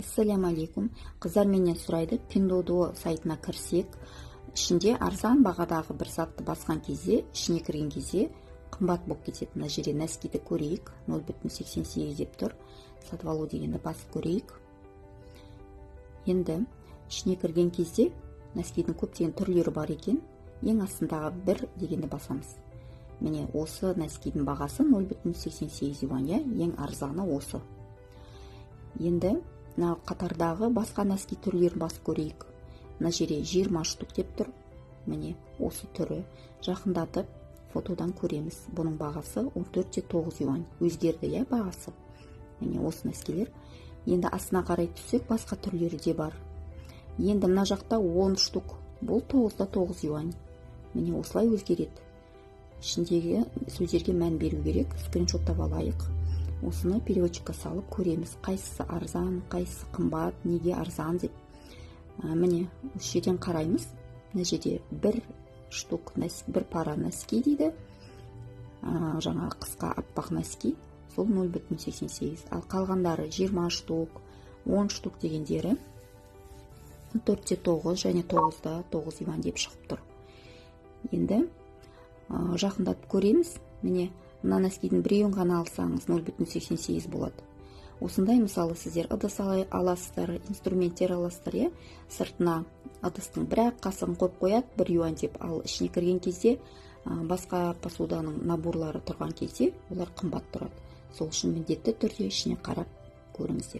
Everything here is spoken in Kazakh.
Ассалямалейкум! Қыздар менен сұрайды: Пиндуодуо сайтына кірсек, ішінде арзан бағадағы бір затты басқан кезде, ішіне кірген кезде қымбат болып кетеді. Мына жерде носкиді көрейік, 0,88 деп тұр. «Сатып алу» дегенді басып көрейік. Енді ішіне кірген кезде носкидің көптеген түрлері бар екен. Ең астындағы «бір» дегенді басамыз. Міне, осы носкидің бағасы 0,88 юань, иә, ең арзаны осы. Енді мына қатардағы басқа носки түрлерін басып көрейік. Мына жерде 20 штук деп тұр. Міне, осы түрі. Жақындатып фотодан көреміз, бұның бағасы 14,9 юань, өзгерді, иә, бағасы. Міне, осы носкилер. Енді астына қарай түссек, басқа түрлері де бар. Енді мына жақта 10 штук, бұл 9,9 юань. Міне, осылай өзгереді. Ішіндегі сөздерге мән беру керек. Скриншоттап алайық. Осыны переводчикқа салып көреміз, қайсысы арзан, қайсысы қымбат, неге арзан деп. Міне, осы жерден қараймыз. Мына жерде бір штук, бір пара носки дейді, жаңағы қысқа аппақ носки, сол 0,88. Ал қалғандары 20 штук, 10 штук дегендері 4,9 және 9,9 юань деп шығып тұр. Енді жақындатып көреміз. Міне, мына носкидің біреуін ғана алсаңыз, 0,88 болады. Осындай, мысалы, сіздер ыдыс аласыздар, инструменттер аласыздар, иә, сыртына ыдыстың бір ақ қасығын қойып қояды 1 юань деп, ал ішіне кірген кезде басқа посуданың наборлары тұрған кезде олар қымбат тұрады. Сол үшін міндетті түрде ішіне қарап көріңіздер.